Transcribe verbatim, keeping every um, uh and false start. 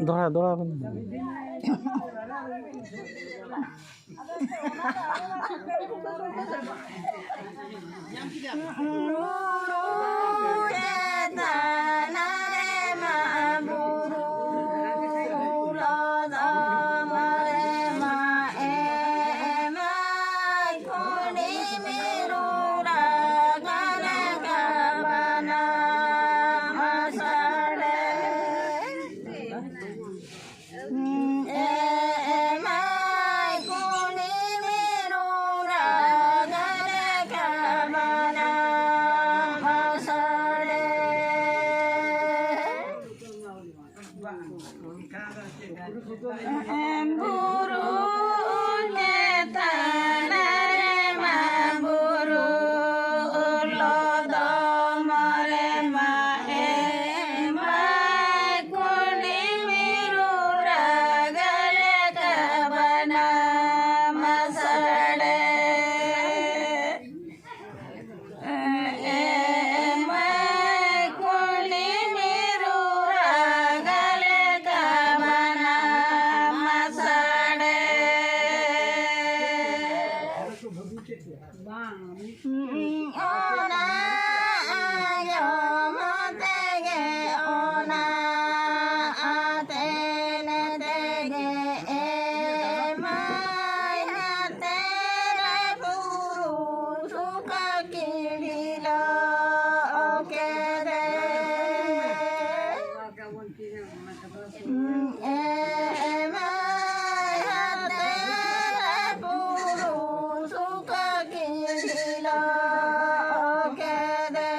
ᱫᱚᱦᱲᱟ ᱫᱚᱦᱲᱟ ᱵᱮᱱ᱾ ᱵᱩᱨᱩ ᱪᱮᱛᱟᱱ ᱨᱮᱢᱟ ᱵᱩᱨᱩ ᱞᱚᱫᱚᱢ ᱨᱮᱢᱟ ᱮᱢᱟᱭ ᱠᱩᱲᱤ ᱢᱤᱨᱩ ᱨᱟᱜ ᱞᱮᱠᱟ ᱵᱟᱱᱟᱢ ᱥᱟᱰᱮ᱾ ᱮᱢᱟᱭ ᱠᱩᱞᱤ ᱢᱤᱨᱩ ᱨᱟᱜ ᱞᱮᱠᱟ ᱵᱟᱱᱟᱢ ᱥᱟᱰᱮ᱾ ᱚᱱᱟ ᱟᱸᱡᱚᱢ ᱛᱮᱜᱮ ᱚᱱᱟ ᱟᱛᱮᱱ ᱛᱮᱜᱮ ᱮᱢᱟᱭ ᱦᱟᱛᱮ ᱨᱮ ᱵᱩᱨᱩ ᱥᱩᱠᱟ ᱠᱤᱲᱤᱞᱚ ᱠᱮᱫᱮ᱾ ᱮᱢᱟᱭ ᱦᱟᱛᱮ ᱨᱮ ᱵᱩᱨᱩ ᱥᱩᱠᱟ ᱠᱤᱲᱤᱞᱚ ᱠᱮᱫᱮ᱾